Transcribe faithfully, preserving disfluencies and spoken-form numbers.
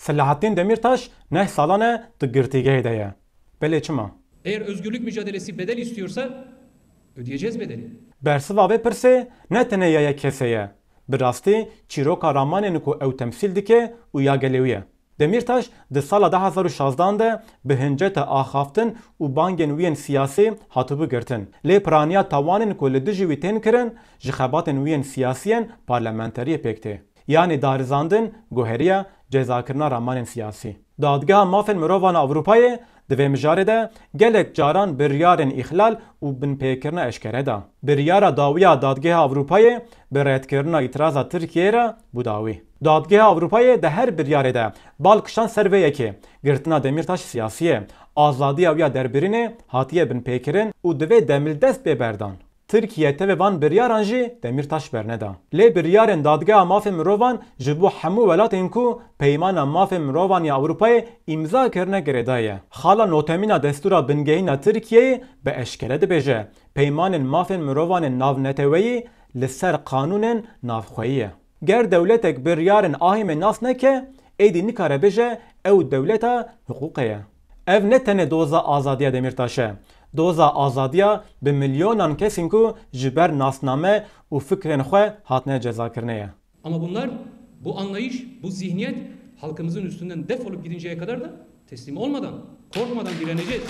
Selahattin Demirtaş neh salan e di girtîgehê de ye. Belê çima? Eğer özgürlük mücadelesi bedel istiyorsa ödeyeceğiz bedeli. Bersiva vê pirsê ne tenê ya yek kesê ye. Bi rastî çîroka ramanên ku ew temsîl dike û ya gelê wî ye. Demîrtaş di sala du hezar û şazdan de bi hinceta axaftin û bangên wî yên siyasî hatibû girtin. Lê piraniya tawanên ku li dijî wî tên kirin, ji xebatên wî yên siyasî yên parlamenteriyê pêk tê. Yanî darizandin, guheriya, cezakirina ramanên siyasî. Dadgeha Mafên Mirovan a Ewropayê di vê mijarê de gelek caran biryarên îxlal û binpêkirina eşkere da. Biryara dawiya Dadgeha Ewropayê bi redkirina îtiraza Tirkiyeyê re bû dawî. Dadgeha Ewropayê di her biryarê de bal kişand ser vê yekê, girtina Demîrtaş siyasî ye, azadiya wî ya derbirînê hatiye binpêkirin û divê demildest bê berdan. Tirkiye tevê van biryaran jî Demîrtaş berneda. Lê biryarên Dadgeha Mafên Mirovan ji bo hemû welatên ku Peymana Mafên Mirovan ya Ewropayê îmza kirine girêdayî ye. Xala notemîn a Destûra Bingehîn a Tirkiyeyê bi eşkere dibêje, peymanên mafên mirovan ên navneteweyî li ser qanûnên navxweyî ye. Ger dewletek biryarên ahîmê nas neke, êdî nikare bêje ew dewleta hiqûqê ye. Ev ne tenê doza azadiya Demîrtaş e. Doza azadiya bi milyonan kesên ku ji ber nasname û fikrên xwe hatine cezakirinê ye. Ama bunlar, bu anlayış, bu zihniyet halkımızın üstünden defolup gidinceye kadar da teslim olmadan, korkmadan direneceğiz.